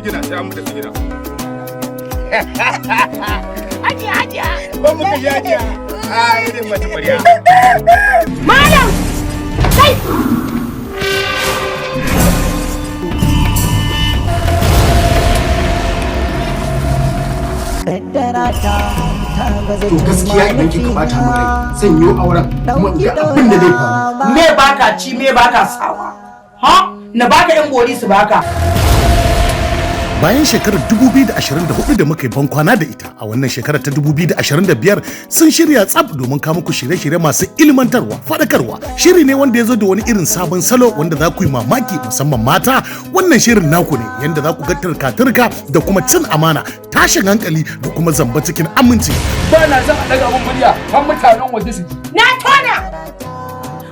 Sigina sai an mata sigina. Hajiya, hajiya. Ba muka ji hajiya. Ai dai mace ƙwarya. Malam! Kai! To gaskiya idan kika bata min rai zan yi auren kuma in ga abin da zai faru. Me baka ci, me baka sawa? Ha? Na baka yan bori su baka. Bayan shekarar 2024 da muka yi bankwana da ita, a wannan shekarar ta 2025 sun shirya tsab domin kawo muku shirye-shirye masu ilmantarwa, faɗakarwa. Shiri ne wanda ya zo da wani irin sabon salo wanda za ku yi mamaki, musamman mata. Wannan shirin naku ne, yanda za ku ga turka-turka da kuma cin amana, tashin hankali da kuma zamba cikin aminci. Ba na son a ɗaga mun murya har mutanen waje su ji. Na tona!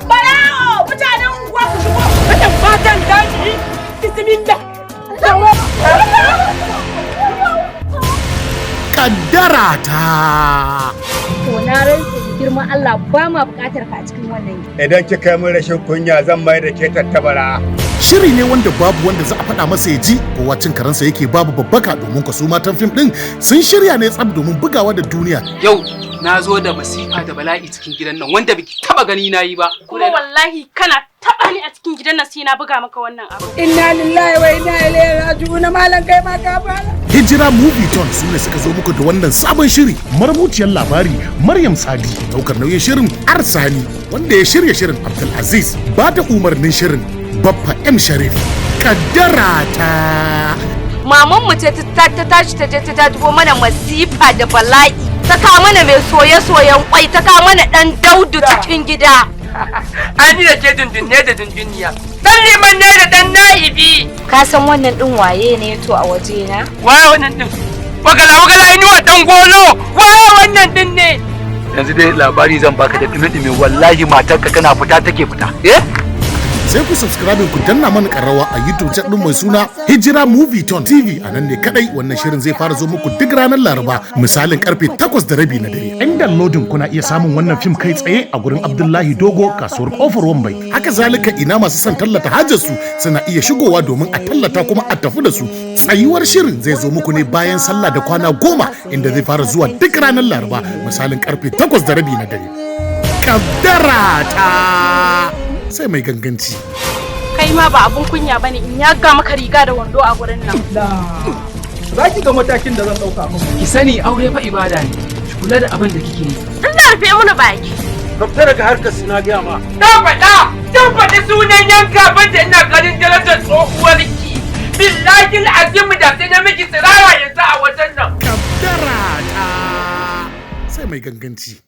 Barawo! Mutanen unguwa ku shigo! Mutan fatan daji! Bismillah! Kaddara ta. To na rantse da girman Allah ba ma bukatar ka a cikin wannan gida. Idan kika yi min rashin kunya zan mai da ke tattabara. Shiri ne wanda babu wanda za a faɗa masa ya ji, kowa cin karansa yake babu babbaka, domin kwasu matan fim ɗin sun shirya ne tsab domin bugawa da duniya. Yau na zo da masifa da bala'i cikin gidan nan wanda biki taba gani na yi ba. Kuma wallahi kana taba ni a cikin gidan nan sai na buga maka wannan abu. Inna lillahi wa inna ilaihi raji'un, malam kai ma ka fara. Hijira Movie Ton su ne suka zo muku da wannan sabon shiri. Marubuciyar labari Maryam Sadi, daukar nauyin shirin Arsani, wanda ya shirya shirin Abdulaziz, ba da umarnin shirin Baffa M Sharif. Kaddara ta. Maman mu ce ta tashi ta je ta jajibo mana masifa da bala'i. Ta kawo mana mai soye-soyen kwai, ta kawo mana dan daudu cikin gida. An yi da ke dundunne da dundunniya. Dan liman ne da dan na'ibi. Ka san wannan din waye ne to a waje na? Waye wannan din? Wagala wagala inuwa dan golo. Waye wannan din ne? Yanzu dai labari zan baka da dumi-dumi, wallahi matarka kana fita take fita. Eh? Sai ku subscribe ku danna mana karrawa a YouTube channel mai suna Hijira Movie Ton TV. A nan ne kadai wannan shirin zai fara zo muku duk ranar Laraba misalin karfe 8:30 na dare. In downloading kuna iya samun wannan fim kai tsaye a gurin Abdullahi Dogo, kasuwar Kofar Wambai. Haka zalika ina masu son tallata hajar su suna iya shigowa domin a tallata kuma a tafi da su. Tsayuwar shirin zai zo muku ne bayan sallah da kwana 10, inda zai fara zuwa duk ranar Laraba misalin karfe 8:30 na dare. Kaddara ta sai mai ganganci. Kai ma ba abun kunya bane in yaga maka riga da wando a gurin nan. Za ki ga matakin da zan ɗauka maka. Ki sani aure fa ibada ne. Ki kula da abin da kike yi. Allah rufe mana baki. Ka fita daga harkar su na gaya ma. Na faɗa! Kin faɗi sunan yanka banda ina ganin darajar tsohuwar ki. Billahi azim da sai na miki tsirara yanzu a wajen nan. Kaddara ta sai mai ganganci.